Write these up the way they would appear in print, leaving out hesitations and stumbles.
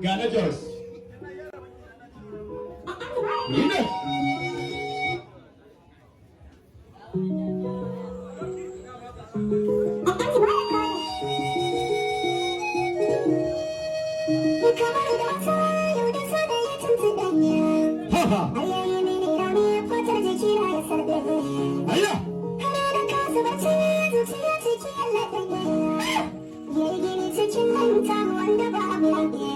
Ga na Jos. Ina. Kamar da wata yau da sada ya tuntuɗanya. Ha ha. Har yayi mini rauni fatar jikina ya sarɗe. Ayya. Hana da kasa barci zuciya ciki yallaɓe. Yayi gini cikin manta wanda babu yaɓe.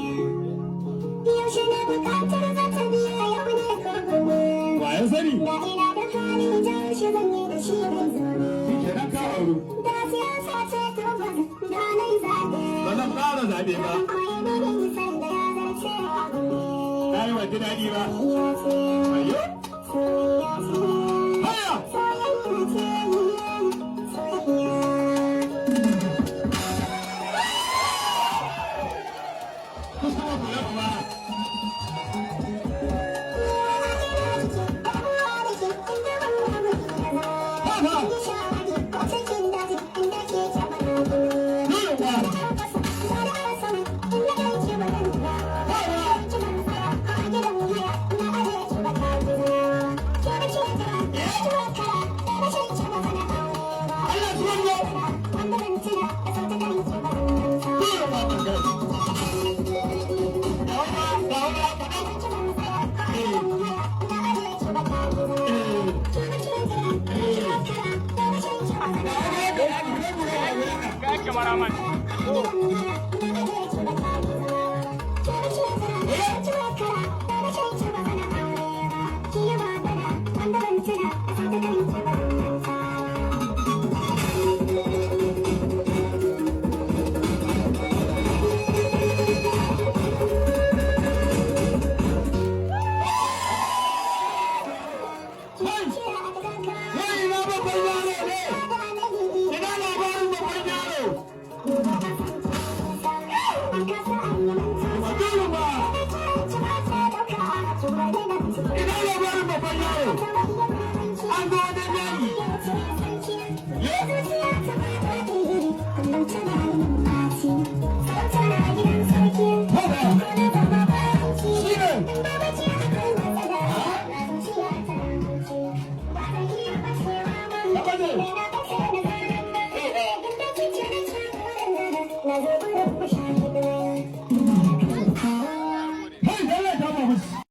Yaushe na buƙatar za ta biya yau ne ko gobe. Wa ya sani? Da ina da hali jan shi zan yi da shi zai zo ne. Kenan ka auru. Da siyasa ce tabbas da na yi zaɓe. Ba zan ƙara zaɓe ba. Koyi mini nisan da ya zarce abu ne. Na yi ban ji daɗi ba. Ayyo. Haya. Ku kuma kula kuma.